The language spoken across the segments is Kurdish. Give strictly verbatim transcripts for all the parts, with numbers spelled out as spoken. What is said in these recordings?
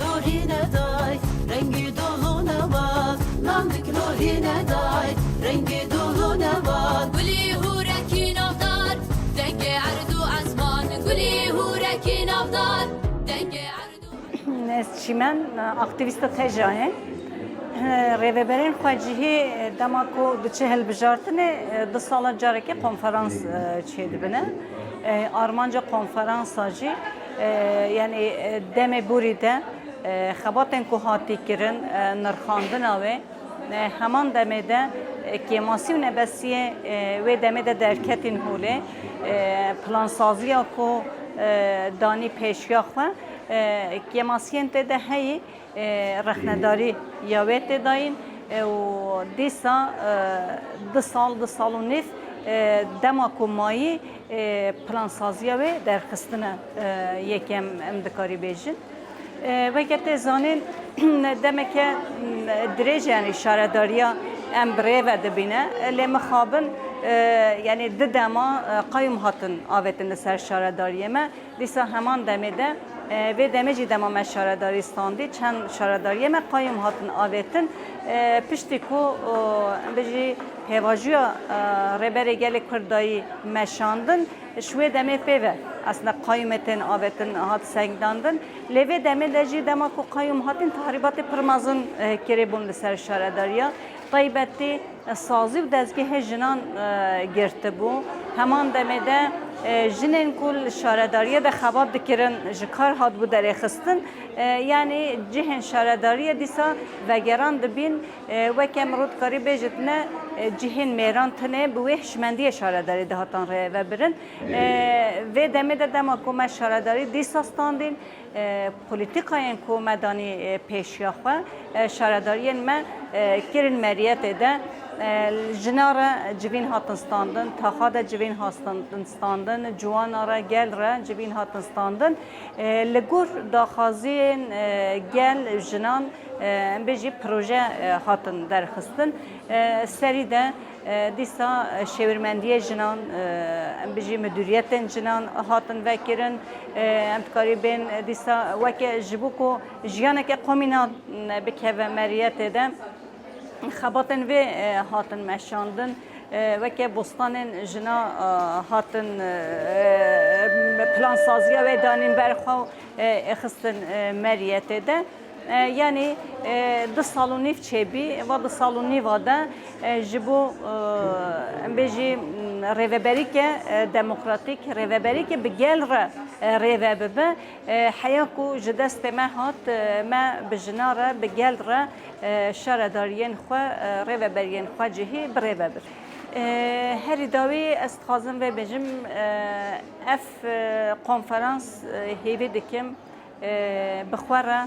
Lorîne day, rengî dolûne wa, landik lorîne day, rengî dolûne wa. Gulî hûrekî navdar, dengê erd û ezman. Gulî hûrekî navdar, dengê erd û Ez Çîmen, aktîvîsta tejayê. Rêveberên xwecihî dema ku diçe hilbijartinê, du sala carekê konferans çêdibine. Armanca konferansa jî, yanî demê borî de, xebatên ku hatî kirin, nirxandina wê, heman demê de, kêmasî û nebesiyê, wê demê de derketîn holê, plansaziya ku, danî pêşiya xwe, kêmasiyên tê de heyî, rexnedarî ya wê tê dayîn, û dîsa, du sal, du sal û nîv, dema ku mayî, plansaziya wê derxistine, yekem em dikarî bêjin. Weke tê zanîn, demeke dirêj, yanî şaredariya em bi rê ve dibîne. Lê mixabin, yanî di dema, qayûm hatin avêtin li ser şaredariyê me. Dîsa heman demê de, vê demê jî dema me şaredarî standî, çend şaredariyê me qayûm hatin avêtin. Piştî ku, em bijî pêvajoya, Rêberê Gelê Kurd dayî meşandin, ji wê demê pê ve aslında qayûmê tên avêtin, hat sengdandin. Lê vê demê de jî dema ku qayûm hatin, tahrîbatê pir mezin, e, kirîbûn li ser şaredariya. Taybetî, e, sazî û dezgehê jinan, e, girtibû. Heman demê de, e, jinên ku li şaredariyê de xebat dikirin, ji kar hatibû derêxistin. E, yanî cihên şaredariyê dîsa vegeran dibîn. E, weke mirov dikarî bêjit ne, e, cihên mêran tine bi wê hişmendiyê şaredarî dihatan rêvebirin. E, vê demê de dema ku me şaredarî dîsa standîn, e, polîtîkayên ku me danî, e, pêşiya xwe, e, şaredariyên me, e, kirin meriyetê de, e, jina re civîn hatin standin, taxa de civîn hatin standin, ciwana re, gel re civîn hatin standin. E, li gor daxwaziyên, e, gel, jinan, e, em bêjî proje, e, hatin derxistin. E, serî de, e, dîsa, e, şêwirmendiyê jinan, e, em bijî midûriyetên jinan hatin vekirin. E, em dikarî bên, e, dîsa weke ji bo ku jiyaneke komînal, e, bikeve meriyetê de xebatên vê, e, hatin meşandin. E, weke bostanên jina, e, hatin, e, plansaziya wê danîn ber xwe û, e, xistin, e, meriyetê de. E, yanî, e, du sal û nîv çêbî, va du sal û nîva de, e, ji bo, e, em bêjî, m, rêveberîke, e, demokratîk, rêveberîke bi gel re, e, rêve bibe. E, heya ku ji destê me hat, e, me bi jina re, bi gel re, e, şaredariyên xwe, e, rêveberiyên xwe cihî bi rê ve bir. E, herî dawî ez dixwazim vê bêjim, e, ev, e, konferans, e, hêvî dikim, e, bi xwe re,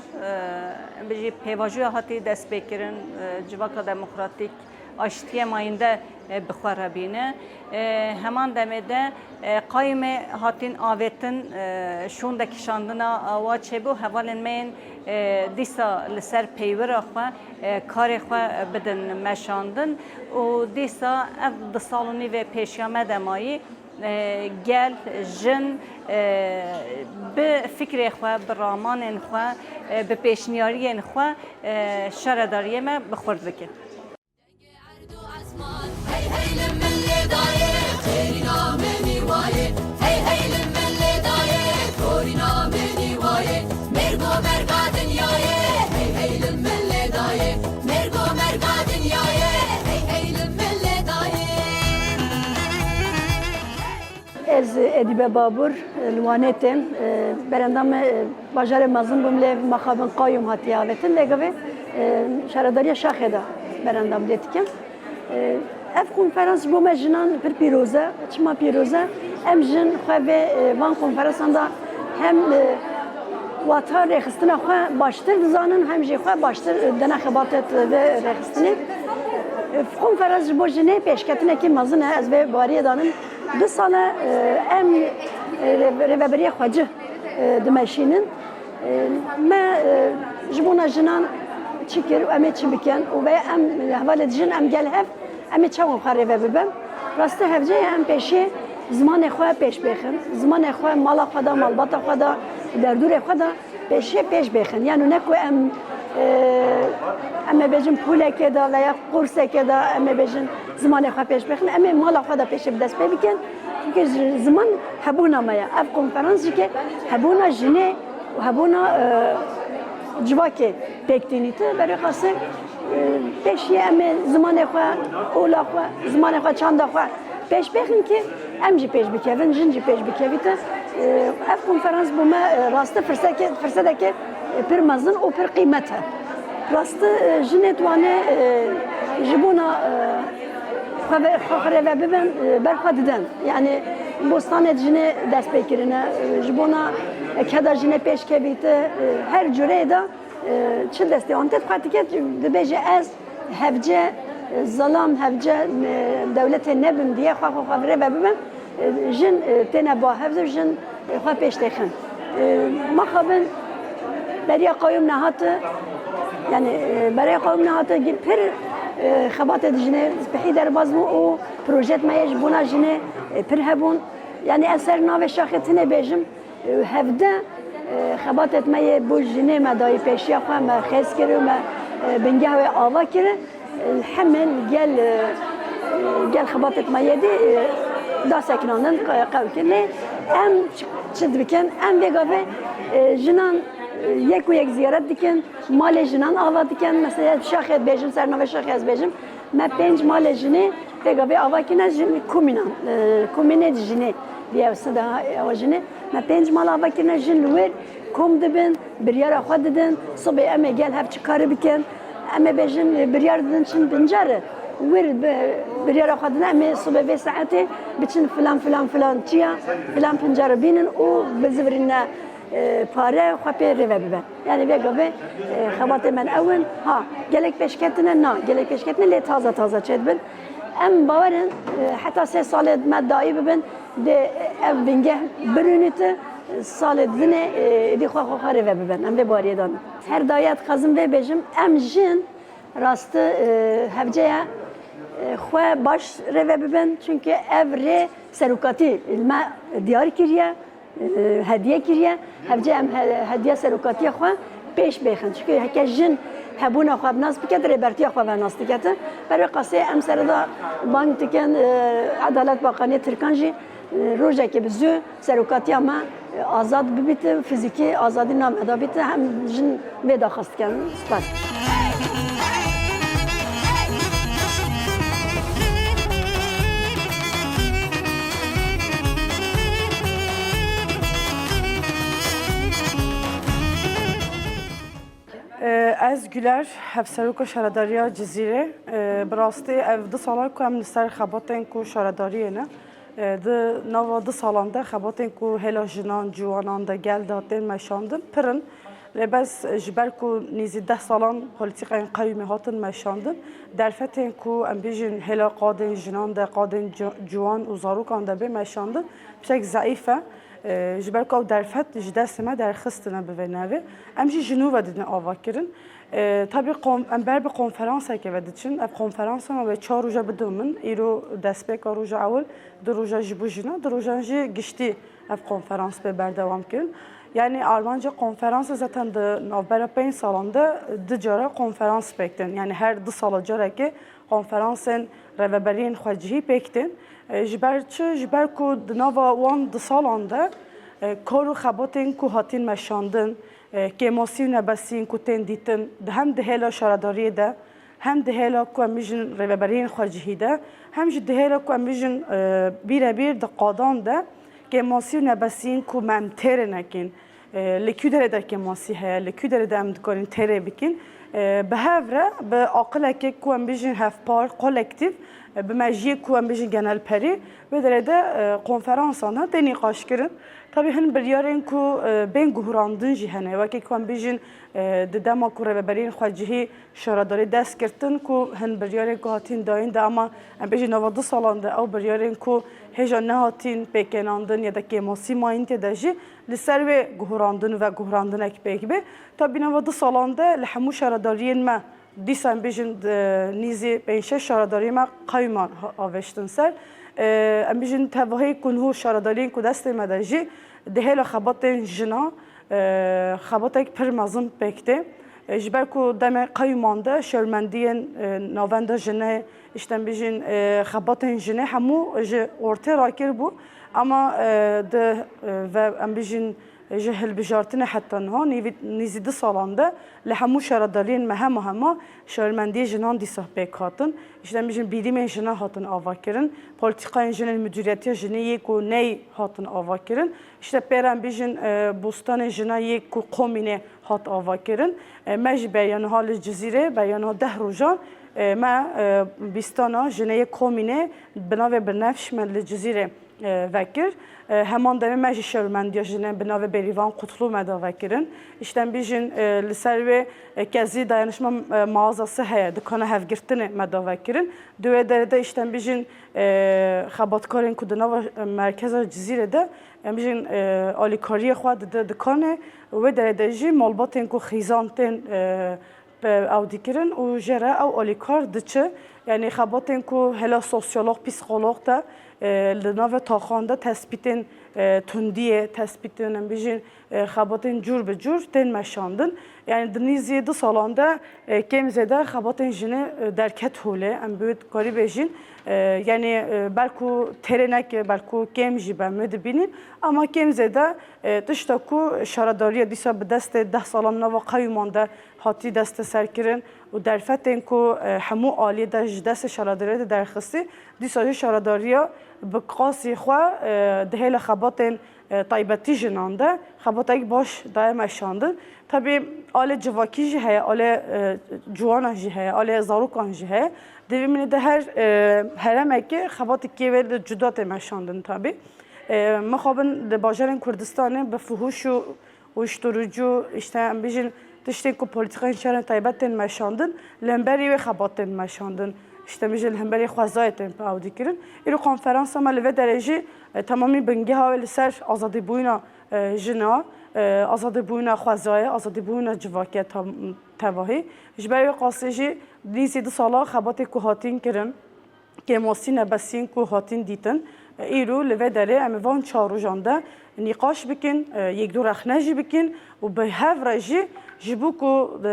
e, bijî pêvajoya hatî destpêkirin, e, Civaka Demokratîk Aştiyê mayînde, e, bi xwe re bîne. E, heman demê de, e, qayûmê hatin avêtin, e, şûnde kişandina awa çêbû, hevalên me yên, e, dîsa li ser peywira xwe, e, karê xwe bidin meşandin û dîsa ev du sal û nîvê pêşiya me de mayî, e, gel, jin, e, bi fikrê xwe, bi ramanên xwe, e, bi pêşniyariyên xwe, e, şaredariyê me bi xurt bike. Hey hey li min lê dayê, xêrîna min î wayê. Hey hey li min lê dayê, xorîna min î wayê. Mêrgo merga dinyayê, hey hey li min lê dayê. Mêrgo merga dinyayê, hey hey li min lê dayê. Ez Edîbe Babûr, li Wanê têm. Berendamê bajarê mezin bûm, lê mixabin qayûm hatiye avêtin, lê gavê, e, şaredariya Şaxê de berendam lê dikim. E, ev konferans ji bo me jinan pir pîroz e. Çima pîroz e? Em jin xwe vê, e, van konferansan de hem, e, wata rêxistina xwe baştir dizanin, hem jî xwe baştir, e, dene xebatê vê rêxistinê. E, konferans ji bo jinê pêşketinekî mezin e, ez vê bariyê danim. Du sal e, e, em, e, rê-, rêveberiya xwecih, e, dimeşînin. E, me, e, ji bona jinan çi kir û em ê çi bikin û vê em hevalê dijin em gel hev, em ê çawan xwe rêve bibin. Rastî hevce ye em pêşî zimanê xwe pêş bêxin. Zimanê xwe mala xwe de, malbata xwe de, Derdûrê xwe de pêşê pêş bêxin. Yano ne ku em, e, em ê bêjin pûlekê de veya qursekê de em ê bêjin zimanê xwe pêş bêxin. Em ê mala xwe de pêşê bi dest pê bikin. Çimkî ji ziman hebûna me ye. Ev konferans jî ke hebûna jinê û hebûna, e, civakê pêk tînîte. Berê qasê, e, pêşiyê em ê zimanê xwe, ola xwe, zimanê xwe, çanda xwe pêş bêxin ki em jî pêş bikevin, jin jî pêş bikevîte. E, ev konferans bo me, e, rastî firseke-, firseteke, e, pir mezin û pir qîmet e. Rastî, e, jinê diwane, e, ji bona, e, xwe ve-, xwe rêve bibin, e, ber xwe didin. Yanî bostanê jinê dest pê kirine, e, ji bona, e, keda jinê pêş kevîte, e, her cureyê de, e, çi destê wan tê, xwe dike, dibêje ez hevce, e, zelam, hevce, e, dewletê nebim diye xwe, xwe, xwe rêve bibim. E, jin, e, têne ba hevdû, jin, e, xwe pêş têxin. E, maxabin beriya qeyûm nehate, yani, e, beriya qeyûm nehate gi-, pir, e, xebatê di jinê spehî derbas bû û projet me yê ji bona jinê, e, pir hebûn. Yani ez ser navê şaxê tinê bêjim, e, hevdeh, e, xebatêt me yê bo jinê me dayî pêşiya xwe, me xêz kir û me, e, bingeh wê ava kir. Hemên gel, e, gel xebatêt me yê dî, e, da sekinandin, qe-, qew kir. Lê em çi, çi dibikin? Em vê gavê, e, jinan, e, yek û yek ziyaret dikin, malê jinan ava dikin. Mesela şaxê bêjim, ser navê şaxê ez bêjim. Me pênc malê jinê vê gavê ava kirine, jin komînan, e, komînê jinê diye, sida ewa jinê. Me pênc mal ava kirine, jin li wir kom dibin, biryara xwe didin, sibê em ê gel hev çi karî bikin. Em ê bêjin, biryar didin çin pincarê. Wir bi-, biryara xwe didin, em ê sibê vê saetê biçin filan, filan, filan çiya, filan pincarê bînin û bizivirîne, e, pare xwe pê rêve bibe. Yani vê gavê, e, xebatê me ew in. Ha, gelek pêşketine, na, gelek pêşketine lê taze taze çêdibin. Em bawer in, e, heta sê salê me dayî bibin, dê ev bingeh birûnîte, salê dinê, e, êdî xwe xwe xwe rêve bibin. Em vê bariyê dan. Her daye dixwazim vê bêjim, em jin rastî, e, hevce ye, e, xwe baş rêve bibin. Çunke ev rê serokatî li me diyar kiriye, e, hediye kiriye. Hevce em he-, hediya serokatiya xwe pêş bêxin. Çunke heke jin hebûna xwe bi nas bike, di rêbertiya xwe ve nas dikete. Berê qasê em sereda bang dikin, e, Edalet Bakanê Tirkan jî, e, rojekê bi zû serokatiya me, e, azad bibîte, fizîkî azadî name da bîte, hem jin vê daxwaz dikin. Spas. Ez Güler, Hevseroka Şaredariya Cizîrê. Bi rastî ev du sala ku em li ser xebatên ku şaredariyê ne, di nava du salan de xebatên ku hêla jinan, ciwanan de, gel de tên meşandin pir in. Lê bes ji ber ku nîzî deh salan polîtîkayên qewîmê hatin meşandin, derfetên ku em bêjin hêla qadên jinan de, qadên ci-, ciwan û zarokan de bê meşandin, piçek zeîf e. E, ji ber ku ew derfet ji destê me derxistine bi vê navê. Em jî ji nû ve didin ava kirin. E, tabî kon-, em ber bi konferanseke ve diçin. Ev konferansa me wê çar roje bidomin. Îro destpêka roja ewil, du roja ji bo jinan, du rojan jî giştî ev konferans bê berdewam kirin. Yanî armanca konferansa zaten di navbera pênc salan de du cara konferans pêk tên. Yanî her du sala carekê konferansên rêveberiyên xwecihî pêk tên. E, ji ber çi? Ji ber ku di nava wan du salan de, e, kar û xebatên ku hatin meşandin, e, kêmasî û nebesiyên ku tên dîtin, di hem di hêla şaredariyê de, hem di hêla ku em bijin rêveberiyên xwecihî de, hem jî di hêla ku em bijin, e, bîrebîr di qadan de, kêmasî û nebesiyên ku me em têrê nekin. E, li kî derê de kêmasî heye, li kî derê de em dikarin têrê bikin. E, bi hev re, bi aqilekê ku em bijin hevpar, kolektîf, e, bi mejiyê ku em bijin genelperî, wê derê de, e, konferansan de tê nîqaşkirin. Tabî hin biryarên ku, e, bên guhurandin jî hene. Wekî ku em bijin, e, di dema ku rêveberiyên xwecihî şaredarî dest girtin ku hin biryarên ku hatin dayîn de, ama em bêjin nava du salan de ew biryarên ku hêja nehatin pêkenandin ya da kêmasî mayîn tê de jî li ser wê guhurandin û veguhurandinek pêk bê. Tabî nava du salan de li hemû şaredariyên me dîsa em bêjin, e, nîzî pênc şeş şaredariyê me qewîman ha-, avêştin ser. E, em bêjin tevahî ku niho şaredariyên ku destê me de jî di hêla xebatên jina, E, xebatek pir mezin pêk tê. E, ji ber ku demê qeyûman de şermendiyên, e, navenda jinê, îşte em bêjin, e, xebatên jinê hemû ji ortê rakiribû. Ama, e, di, e, ve em bêjin ji hilbijartinê heta niha nîvî-, nîzî du salan de li hemû şaredariyên me hema hema şermendiyê jinan dîsa pêk hatin. Îşte em bêjin bîrîmên jinan hatin avakirin, polîtîkayên jinên, mudûriyetiya jinê yê ku ney hatin avakirin. Îşte pê re em bêjin, e, bostanê jina yê ku Komînê hat avakirin. E, me jî beriya niha li Cizîrê, beriya niha deh rojan, e, me, e, bîstana jinê yê Komînê bi navê Binefş me li Cizîrê, e, vekir. E, heman demê me jî şermendiya jinê bi navê Bêrîvan Kutlu me da vekirin. Îşte em bêjin, e, li ser wê, e, kezî dayanışma, e, mağazası heye, dikana hevgirtinê me da vekirin. Di wê derê de îşte em bêjin, e, xebatkarên ku di nava, e, merkeza Cizîrê de, em bêjin, e, alîkariyê xwe dide dikanê. Wê derê de jî malbatên ku xîzan tên, e, pe-, ew dikirin û jê re ew alîkar diçe. Yanî xebatên ku hela sosyolog, psîkolog de, e, li navê taxan de tespîtên, e, tundiyê, tespîtên, em bêjin, e, xebatên cûr bi cûr tên meşandin. Yanî di nîzî du salan de, e, kêm zêde xebatên jinê, e, derket holê. Em bi wê dikarî bêjin, e, yanî, e, belku têrê neke, belku kêm jî be, em wê dibînin. Ama kêm zêde, e, tişta ku şaredariya dîsa bi destê deh salan nava qeyûman de hatî desteserkirin û derfetên ku, e, hemû aliyê de ji destê şaredariya de derxistî, dîsa jî şaredariya bi qasî xwe, e, di hêla xebatên, e, taybetî jinan de xebatek baş daye meşandin. Tabî alê civakî jî heye, alê, e, ciwana jî heye, alê zarokan jî heye. Di vî minê de her, e, heremekê xebatekî wê li cuda tê meşandin tabî. E, mixabin di bajarên Kurdistanê bi fuhûş û uyuşturucu, îşte em bêjin tiştên ku polîtîkayên şerên taybet tên meşandin, li hemberî wê xebat tên meşandin. Îşte em bêjin li hemberî xwezayê tên ew dikirin. Îro konferansa me li vê derê jî, e, temamî bingeha wê li ser azadîbûyîna, e, jina, e, azadîbûyîna xwezayê, azadîbûyîna civakiya tam-, tevahî. Ji ber wê qasê jî nîzî du sala xebatê ku hatîn kirin, kêmasî nebesîn ku hatin dîtin, îro li vê derê em ê van çar rojan de nîqaş bikin, yek du rexne jî bikin û bi hev re jî ji bo ku, e,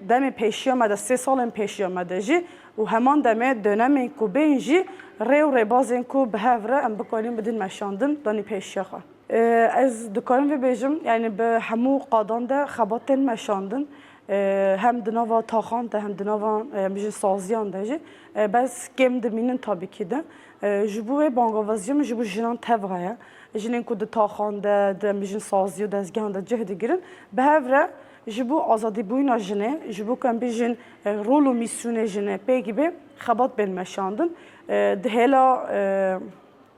demê pêşiya me de, sê salên pêşiya me de jî û heman demê dönemên ku bên jî rê û rêbazên ku bi hev re em bikarin bidin meşandin danî pêşiya xwe. E, ez dikarim vê bêjim, yani bi hemû qadan de xebat tên meşandin. E, hem di nava taxan de, hem di nava, e, em bêjin saziyan de jî, e, bes kêm dimînin tabî kî de. E, ji bo wê bangavazî min ji bo jinan teva ye. Jinên ku di taxan de, di, em bêjin sazî û dezgehan de cih digirin. Bi hev re ji bo azadîbûyîna jinê, ji bo ku em bêjin, e, rol û mîsyonê jinê pêk bê, xebat bên meşandin. E, di hêla, e,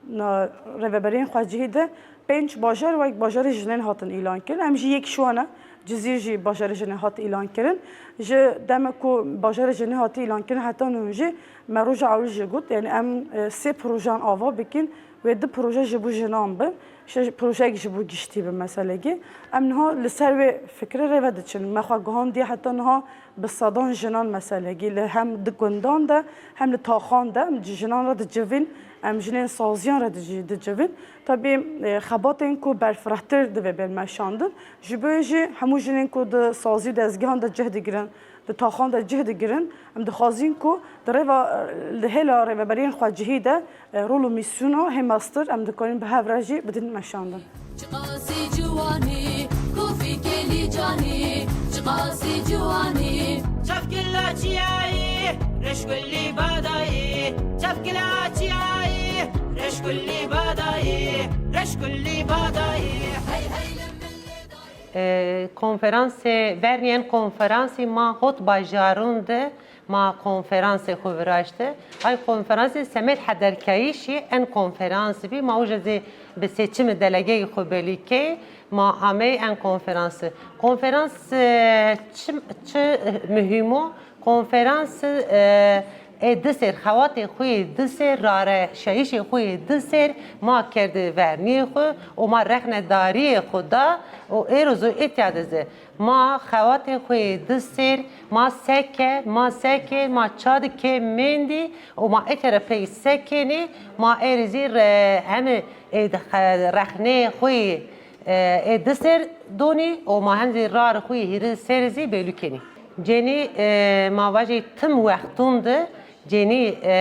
Na rêveberiyên xwecihî de pênc bajar wek bajarê jinên hatin îlan kirin. Em jî yek ji wan e. Cizîr jî bajarê jinê hat îlan kirin. Ji demek ku bajarê jinê hatiye îlan kirin heta niha jî me roja ewil jî got, yani em, e, sê projan ava bikin, wê du proje ji bo jinan bin, şeş projeyek ji bo giştî bin meselekî. Em niha li ser wê fikirê rêve diçin. Me xwe gihandiye heta niha bi sedan jinan meselekî li hem di gundan de hem li taxan de em ji jinan re dicivin, em jinên saziyan re di-, jî dicivin. Tabî, e, xebatên ku berfirehtir divê bên meşandin. Ji bo jî hemû jinên ku di sazî û dezgehan de cih digirin, di taxan de cih digirin, em dixwazin ku di rêva, e, li hêla rêveberiyên xwecihî de, e, rol û mîsyona hê mestir em dikarin bi hev re jî bidin meşandin. Çiqasî ciwanî, kofî kelî canî, çiqasî ciwanî. Çavkila çiyayî, reşkulî badayî. Çavkila çiyayî, reşkulî badayî. Reşkulî badayî. Hey hey li milli dayî. E, konferansê, verniyên konferansê ma hot bajarûn de Ma konferansê xwe viraşte. Ay konferansê semed hederkayîşê en konferans bî. Ma uca zê bi seçimê delegeyê xwe belî key. Ma amey en konferans. Konferans, e, çi, çi muhîm o? Konferans, e, ê di ser, xewatê xwe yê di ser, rareşayîşê xwe yê di ser ma kerde verniyê xwe û ma rexnedariyê xwe da û êro zû îtya dize. Ma xewatê xwe yê di ser, ma seke, ma seke, ma çadikê mendî û ma ê terefê sekênî, ma êrî zî re-, hemî ê di xe-, rexneyê xwe yê, E, ê di ser donî û ma hem zî rar xwe yê hîrê ser zî bêlû kenî. Cenî, e, ma vajî tim wextûn di, cenî, e,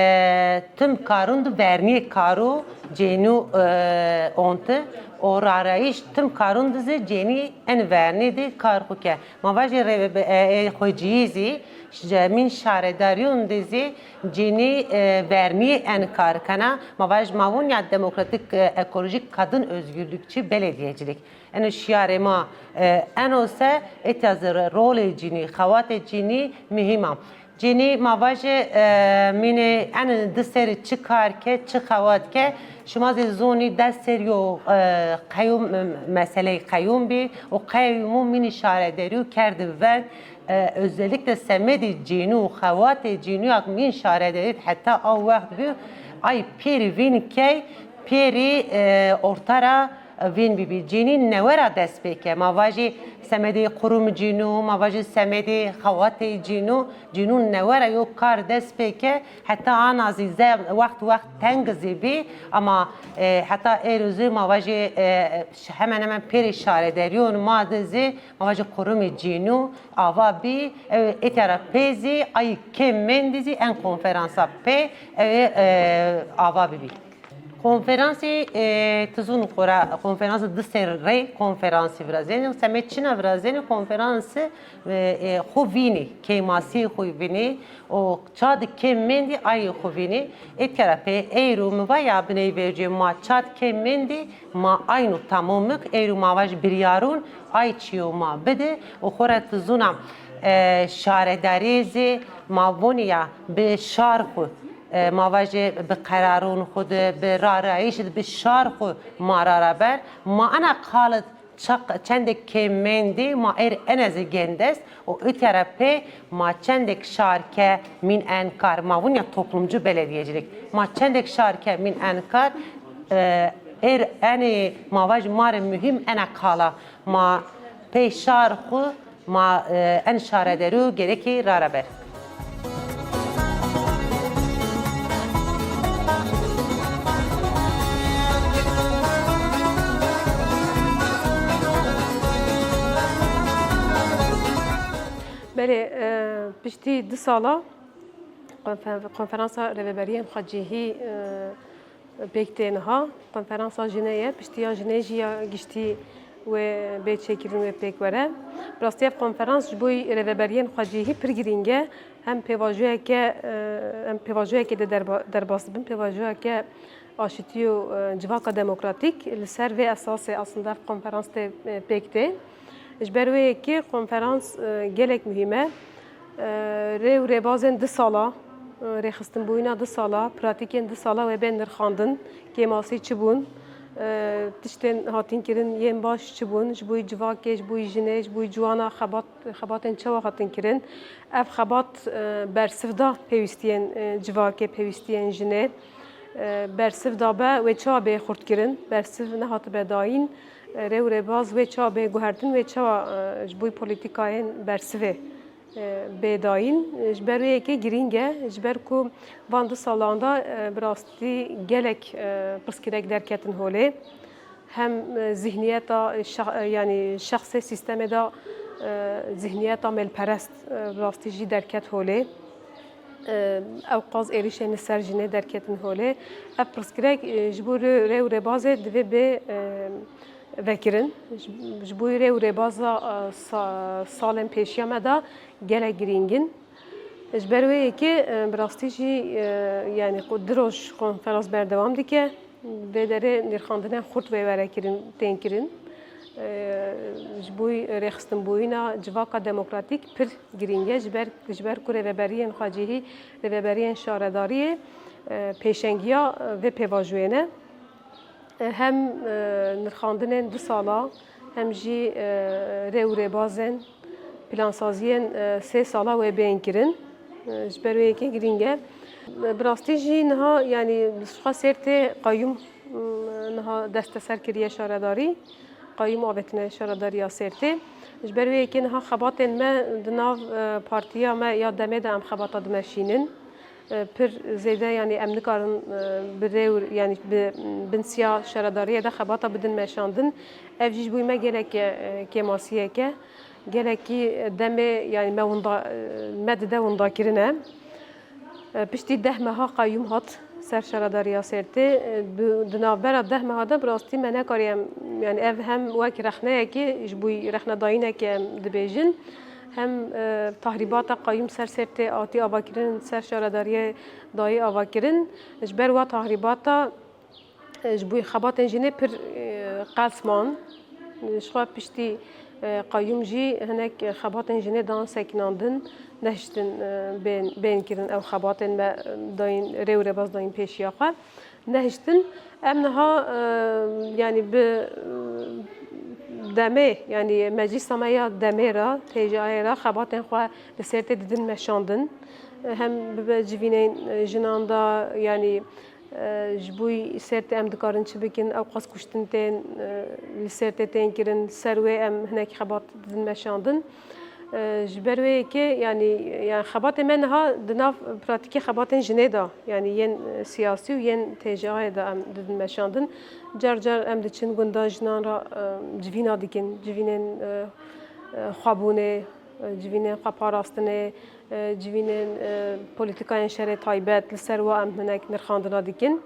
tim karûn di verniyê karû cenû, e, onti û rarayîş tim karûn di zî cenî en vernî di kar xwe ke. Ma vajî rê-, e, e, xweciyî zî, ji mîn şaredariyûn di zî cenî, e, verniyê en kar kena. Ma vaj ma vûn ya demokratik, e, ekolojik kadın özgürlükçü belediyecilik. Eno şiyarê ma, e, eno se êtiya zî rolê cînî, xewatê cînî muhîm a. Cînî ma vajê, e, mînê en di serî çi kar ke, çi xewat ke, şima zî zonî des serî yo, e, qeyûm, e, meseleyê qeyûm bî û qeyûmû mînî şaredarî û kerdi veng, e, özellikle semedê cînû û xewatê cînû ya mîn şaredarî heta a wext bû, ay pêrî vîn key, pêrî, e, orta ra vîn bibî. Cînî newe ra dest pê ke. Ma vajî semedê qurûm cînû, ma vajî semedê xewatê cînû, cînû newe ra yo kar dest pê ke. Heta ana zî ze-, wext wext teng zî bî. Ama, e, heta êro zî ma vajî, e, ş-, hemen hemen pêrê şaredariyûn ma de zî, ma vajî qurûmê cînû ava bî. Ew ê êtiya ra pê zî, ayî kêm mendî zî en konferansa pê, ew ê, e, ava bibî. Konferansê, e, tizûn xora, konferansa di ser rey konferansê virazêne. Semed çina virazêne konferanse, e, e, xwe vînî, kêmasiyê xwe vînî û ça di kêm mendî ayê xwe vînî. Êtiya ra pê êro mi va ya biney vecê ma ça di kêm mendî ma ayno tamamik êro ma vaj biryarûn ay çiyo ma bide û xora tizûna, e, şaredariyê zî ma vonî ya bi şar xwe e, ma vajê bi qerarûn xwe de, bi rarayîş de, bi şar xwe ma rara ber. Ma ena qalit çaq-, çendek kêm mendî, ma êr ene zî gendest û êtiya ra pê ma çendek şarke mîn en kar. Ma vûn ya toplumcu belediyecilik. Ma çendek şarke mîn en kar, e, êr enê ma vaj ma rê muhîm ena qala. Ma pê şar xwe, ma, e, en şaredarû gerekî rara ber. Belê, e, piştî du sala konfer-, konferansa rêveberiyên xwecihî, e, pêk tê niha. Konferansa jinê ye, piştî ya jinê jî ya giştî wê bê çêkirin, wê pêk were. Bi rastî ev konferans ji bo rêveberiyên xwecihî pir girîng e. Hem pêvajoyeke, e, em pêvajoyekê de derba-, derbas dibin, pêvajoyeke aşitî û, e, civaka demokratîk. Li ser vê esasê aslında ev konferans tê, e, pêk tê. Ji ber wê yekê konferans, e, gelek muhîm e. E, rê û rêbazên du sala, e, rêxistinbûyîna du sala, pratîkên du sala wê bên nirxandin, kêmasî çi bûn, e, tiştên hatin kirin yên baş çi bûn, ji bo civakê, ji bo jinê, ji bo ciwana xebat, xebatên çawa hatin kirin. Ev xebat, e, bersiv da pêwîstiyên, e, civakê, pêwîstiyên jinê, e, bersiv dabe wê çawa bê xurtkirin, bersiv nehatibe dayîn, e, rê û rêbaz wê çawa bê guhertin, wê çawa, e, ji bo polîtîkayên bersivê, e, bê dayîn. Ji ber wê yekê girîng e, ji ber ku van du salan de, e, bi rastî gelek, e, pirsgirêk derketin holê. Hem, e, zihniyeta, e, şex-, e, yanî şexsê sîstemê de, e, zihniyeta mêlperest, e, bi rastî jî derket holê. E, ew qas êrişên li ser jinê derketin holê. Ev pirsgirêk, e, ji bo rê, rê û rêbazê divê bê, e, vekirin. Ji, ji bo rê û rêbaza, e, sa-, salên pêşiya me de gelek girîng in. Ji ber wê yekê, e, bi rastî jî, e, yanî ku du roj konferans berdewam dike, vê derê nirxandinên xurt wê were kirin, tên kirin. E, ji bo rêxistinbûyîna civaka demokratîk pir girîng e, ji ber, ji ber ku rêveberiyên xwecihî, rêveberiyên şaredariyê, e, pêşengiya, e, vê pêvajoyê ne. E, hem, e, nirxandinên du sala, hem jî, e, rê û rêbazên plansaziyên, e, sê sala wê bên kirin. E, ji ber wê yekê girîng e. E, bi rastî jî niha, yanî, Sûxa Sêrtê qeyûm, m, niha desteser kiriye şaredarî. Qeyûm avêtine şaredariya Sêrtê. Ji ber wê yekê niha xebatên me di nav, e, partiya me ya demê de em xebata dimeşînin. E, pir zêde, yanî em nikarin, e, bi rê û, yanî bi, binsiya şaredariyê de xebata bidin meşandin. Ev jî ji bo me gelek, e, kêmasiyek e. Gelekî demê, yanî me winda, e, me dide windakirine. E, piştî deh meha qeyûm hat ser şaredariya Sêrtê. E, bi, di navbera deh meha de bi rastî me nekarî em, yanî ev hem wek rexneyekê, ji bo rexnedayînekê em dibêjin, hem, e, tahrîbata qeyûm ser Sêrtê hatî avakirin, ser şaredariyê dayî avakirin. Ji ber wa tahrîbata, e, ji bo xebatên jinê pir, e, qels man. Ji xwe piştî, e, qeyûm jî hinek xebatên jinê dan sekinandin, nehiştin, e, bên, bên kirin ew xebatên me, e, dayîn, rê û rêbaz dayîn pêşiya xwe. Nehiştin. Em niha, e, yanî bi, e, demê, yanî meclîsa me ya demê re, T J A'yê re xebatên xwe li Sêrtê didin meşandin. Hem bibe civînên, e, jinan de, yanî, e, ji bo Sêrtê em dikarin çi bikin, ew qas kuştin tên, e, li Sêrtê tên kirin, ser wê em hinek xebat didin meşandin. E, ji ber wê yekê, yanî, yanî xebatê me niha di nav pratîkê xebatên jinê de, yanî yên, e, siyasî û yên T J A'yê de em didin meşandin. Car car em diçin gunda jinan re, e, civîna dikin, civînên, e, e, xwebûnê, e, civînên xweparastinê, e, civînên, e, polîtîkayên şerê taybet, li ser wa em hinek nirxandina dikin.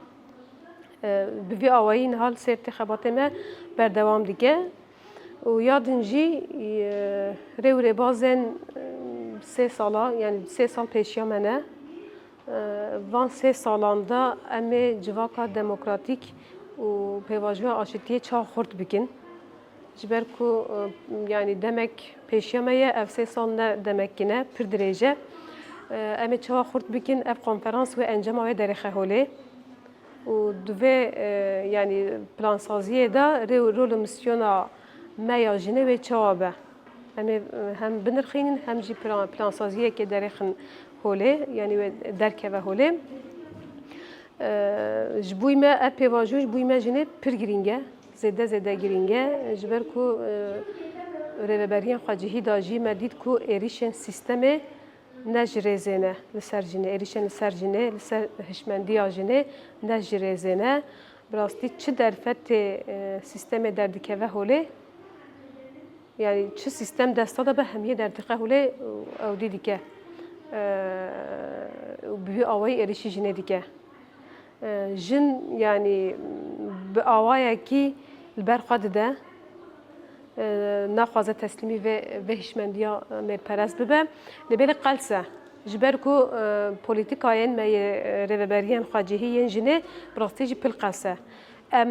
E, bi vî awayî niha li Sêrtê xebatê me berdewam dike. Û ya din jî, e, rê û rêbazên, e, sê sala, yanî sê sal pêşiya me ne. E, van sê salan de em ê civaka demokratîk û pêvajoya aşitiyê çawa xurt bikin. Ji ber ku, e, yanî demek pêşiya me ye, ev sê sal ne demek kine, pir dirêj e. E, em ê çawa xurt bikin, ev konferans wê encama wê derêxe holê. Û di vê, e, yanî plansaziyê de rê û rol û misyona me ya jinê wê çawa be? Em ê, e, hem binirxînin, hem jî plan-, plansaziyekê derêxin holê, yanî wê derkeve holê. E, ji bo me ev pêvajo ji bo me jinê pir girîng e, zêde zêde girîng e. Ji ber ku, e, rêveberiyên xwecihî de jî me dît ku êrîşên sîstemê ne ji rêzê ne li ser jinê, êrîşên li ser jinê, li ser hişmendiya jinê ne ji rêzê ne. Bi rastî çi derfetê, e, sîstemê derdikeve holê, yanî çi sîstem desta de be hemiyê derdixwe holê û ew dî dike. E, û bi wî awayî êrîşî jinê dike. E, jin, yanî, bi awayekî li ber xwe dide, e, naxwaze teslîmî vê, vê hişmendiya mêrperest bibe. Lê belê qels e. Ji ber ku, e, polîtîkayên me yê, e, rêveberiyên xwecihî yên jinê bi rastî jî pil qels e. Em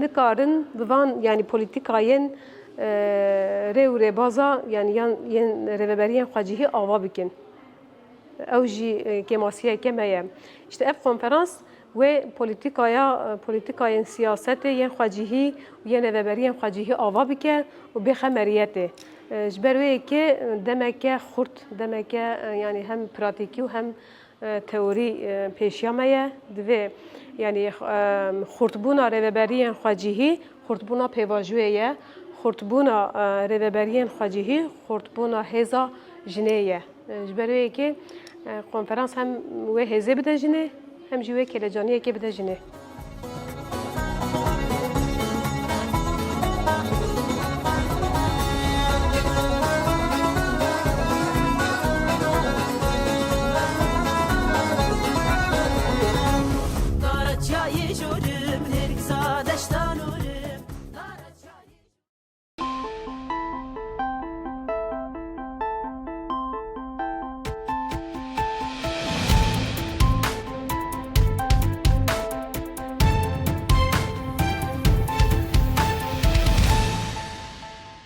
nikarin bi van, yanî polîtîkayên, e, rê û rêbaza, yanî yan yên rêveberiyên xwecihî ava bikin. Ew jî, e, kêmasiyeke me ye. Îşte ev konferans wê polîtîkaya, e, polîtîkayên siyasetê yên xwecihî û yên rêveberiyên xwecihî ava bike û bêxe meriyetê. E, ji ber wê yekê, e, demeke xurt, demeke, e, yanî hem pratîkî û hem, e, teorî, e, pêşiya me ye. Divê, yanî, e, xurtbûna rêveberiyên xwecihî, xurtbûna pêvajoyê ye. Xurtbûna, e, rêveberiyên xwecihî, xurtbûna hêza jinê ye. Ji ber wê yekê, e, konferans hem wê hêzê bide jinê, hem jî wê kêlecaniyekê bide jinê.